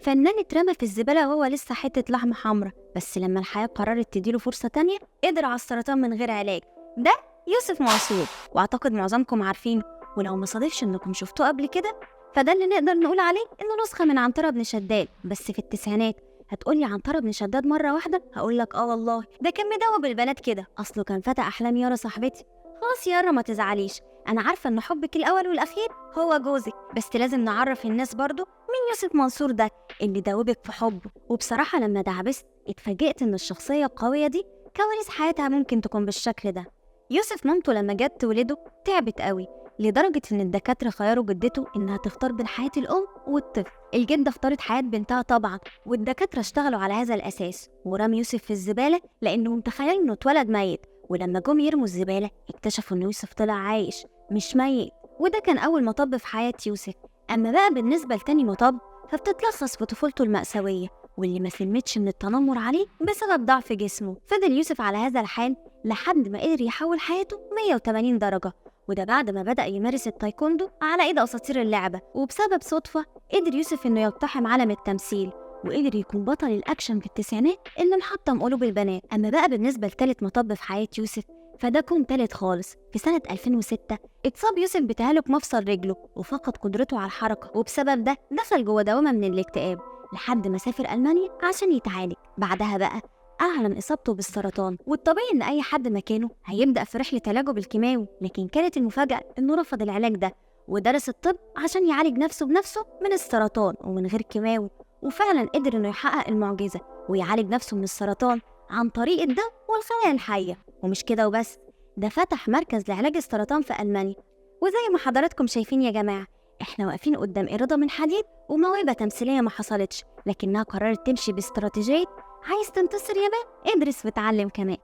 فنان اترمى في الزبالة وهو لسه حتة لحمة حمرا، بس لما الحياة قررت تديله فرصة تانية قدر على السرطان من غير علاج. ده يوسف منصور، واعتقد معظمكم عارفينه، ولو ما صادفش انكم شفتوه قبل كده فده اللي نقدر نقول عليه انه نسخة من عنترة بن شداد بس في التسعينات. هتقولي عنترة بن شداد مرة واحدة؟ هقولك اه والله، ده كان مدوب البنات كده، اصله كان فتى احلام يارا صاحبتي. خلاص يارا ما تزعليش، انا عارفة ان حبك الاول والاخير هو جوزك، بس لازم نعرف الناس برضو مين يوسف منصور ده اللي دوبك في حبه. وبصراحة لما دعبست اتفاجئت ان الشخصية القوية دي كواليس حياتها ممكن تكون بالشكل ده. يوسف مامته لما جت تولده تعبت قوي، لدرجة إن الدكاترة خيروا جدته إنها تختار بين حياة الأم والطفل. الجدة اختارت حياة بنتها طبعا، والدكاترة اشتغلوا على هذا الأساس ورموا يوسف في الزبالة لأنهم تخيلوا إنه اتولد ميت. ولما جم يرموا الزبالة اكتشفوا إن يوسف طلع عايش مش ميت، وده كان أول مطب في حياة يوسف. أما بقى بالنسبة لتاني مطب فبتتلخص في طفولته المأساوية واللي ما سلمتش من التنمر عليه بسبب ضعف جسمه. فضل يوسف على هذا الحال لحد ما قدر يحول حياته 180 درجة، وده بعد ما بدأ يمارس التايكوندو على إيد أساطير اللعبة. وبسبب صدفة قدر يوسف إنه يقتحم عالم التمثيل وقدر يكون بطل الأكشن في التسعينات اللي محطم قلوب البنات. أما بقى بالنسبة لتالت مطب في حياة يوسف فده كون تالت خالص. في سنة 2006 اتصاب يوسف بتهالك مفصل رجله وفقد قدرته على الحركة، وبسبب ده دخل جوه دوامة من الاكتئاب لحد ما سافر ألمانيا عشان يتعالج. بعدها بقى أعلن إصابته بالسرطان، والطبيعي إن أي حد مكانه هيبدأ في رحلة علاجه بالكيماوي، لكن كانت المفاجأة إنه رفض العلاج ده ودرس الطب عشان يعالج نفسه بنفسه من السرطان ومن غير كيماوي. وفعلا قدر إنه يحقق المعجزة ويعالج نفسه من السرطان عن طريق الدم والخلايا الحية. ومش كده وبس، ده فتح مركز لعلاج السرطان في ألمانيا. وزي ما حضراتكم شايفين يا جماعة، إحنا واقفين قدام إرادة من حديد وموهبة تمثيلية ما حصلتش، لكنها قررت تمشي باستراتيجية عايز تنتصر يا بقى ادرس وتعلم كمان.